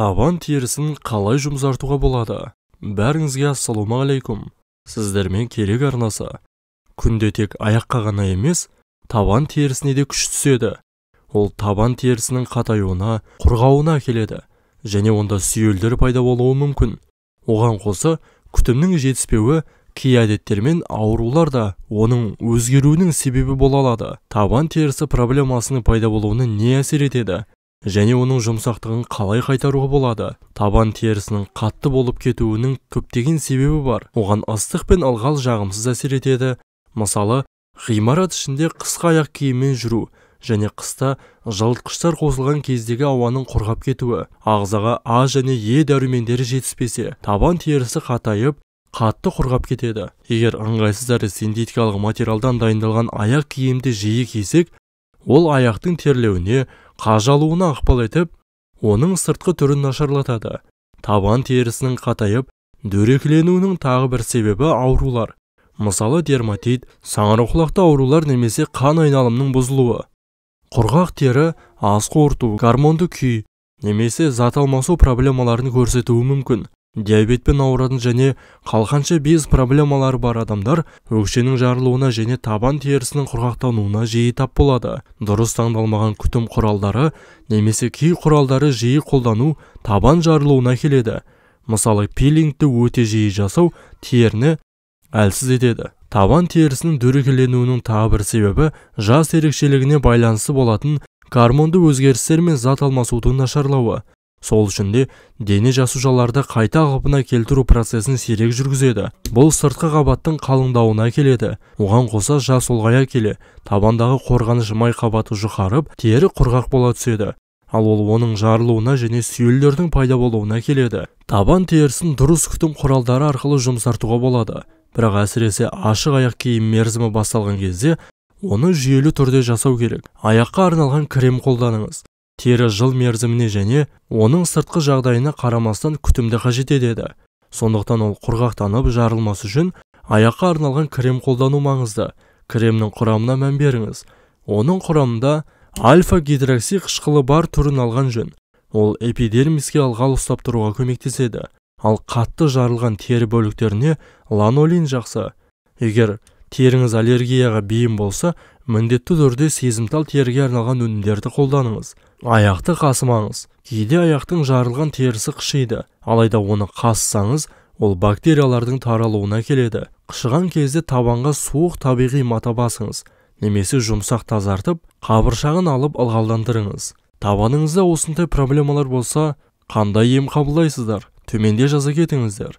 Табан терісін қалай жұмсартуға болады? Бәріңізге ассалаумағалейкум. Сіздермен Керек арнасы. Күнде тек аяққа ғана емес, табан терісіне де күш түседі. Ол табан терісінің қатаюына, құрғауына әкеледі және онда сүйелдер пайда болуы мүмкін. Оған қоса, күтімнің жетіспеуі, кей әдеттер мен аурулар да оның өзгеруінің себебі бола алады. Табан терісі проблемасының пайда болуына не әсер етеді? Және оның жұмсақтығын қалай қайтаруға болады? Табан терісінің қатты болып кетуінің көптеген себебі бар. Оған ыстық пен ылғал жағымсыз әсер етеді. Мысалы, ғимарат ішінде қысқа аяқ киіммен жүру және қыста жылытқыштар қосылған кездегі ауаның құрғап кетуі, ағзаға А және Е дәрумендері жетіспесе, табан терісі қатайып, қатты құрғап кетеді. Егер ыңғайсыз әрі синтетикалық материалдан дайындалған аяқ киімді жиі кисек, ол аяқтың терлеуіне, қажалуына ықпал етіп, оның сыртқы түрін нашарлатады. Табан терісінің қатайып, дөрекіленуінің тағы бір себебі аурулар. Мысалы, дерматит, саңырауқұлақты аурулар немесе қан айналымының бұзылуы. Құрғақ тері ас қорыту, гормонды күй немесе зат алмасу проблемаларын көрсетуі мүмкін. Диабетпен ауыратын және қалқанша без проблемалары бар адамдар өкшенің жарылуына және табан терісінің құрғақтануына жиі тап болады. Дұрыс таңдалмаған күтім құралдары немесе кей құралдары жиі қолдану табан жарылуына әкеледі. Мысалы, пилингті өте жиі жасау теріні әлсіз етеді. Табан терісінің дөрекіленуінің тағы бір себебі жас ерекшелігіне байланысты болатын гормонды өзгерістер мен зат алмасудың нашарлауы. Сол үшін де дене жасушаларды қайта қалпына келтіру процесін сирек жүргізеді. Бұл сыртқы қабаттың қалыңдауына әкеледі. Оған қоса жас ұлғая келе табандағы қорғаныш май қабаты жұқарып, тері құрғақ бола түседі. Ал ол оның жарылуына және сүйелдердің пайда болуына әкеледі. Табан терісін дұрыс күтім құралдары арқылы жұмсартуға болады. Бірақ әсіресе ашық аяқ киім мерзімі басталған кезде оны жүйелі түрде жасау керек. Аяққа арналған крем қолданыңыз. Тері жыл мерзіміне және оның сыртқы жағдайына қарамастан күтімді қажет етеді. Сондықтан ол құрғақтанып жарылмас үшін аяққа арналған крем қолдану маңызды. Кремнің құрамына мән беріңіз. Оның құрамында альфа гидрокси қышқылы бар түрін алған жөн. Ол эпидермиске ылғал ұстап тұруға көмектеседі. Ал қатты жарылған тері бөліктеріне ланолин жақсы. Егер теріңіз аллергияға бейім болса, міндетті түрде сезімтал теріге арналған өнімдерді қолданыңыз. Аяқты қасымаңыз. Кейде аяқтың жарылған терісі қышиды. Алайда оны қасысаңыз, ол бактериялардың таралуына келеді. Қышыған кезде табанға суық табиғи мата басыңыз немесе жұмсақ тазартып, қабыршағын алып ылғалдандырыңыз. Табаныңызда осындай проблемалар болса, қандай ем қабылдайсыздар? Төменде жаза кетіңіздер.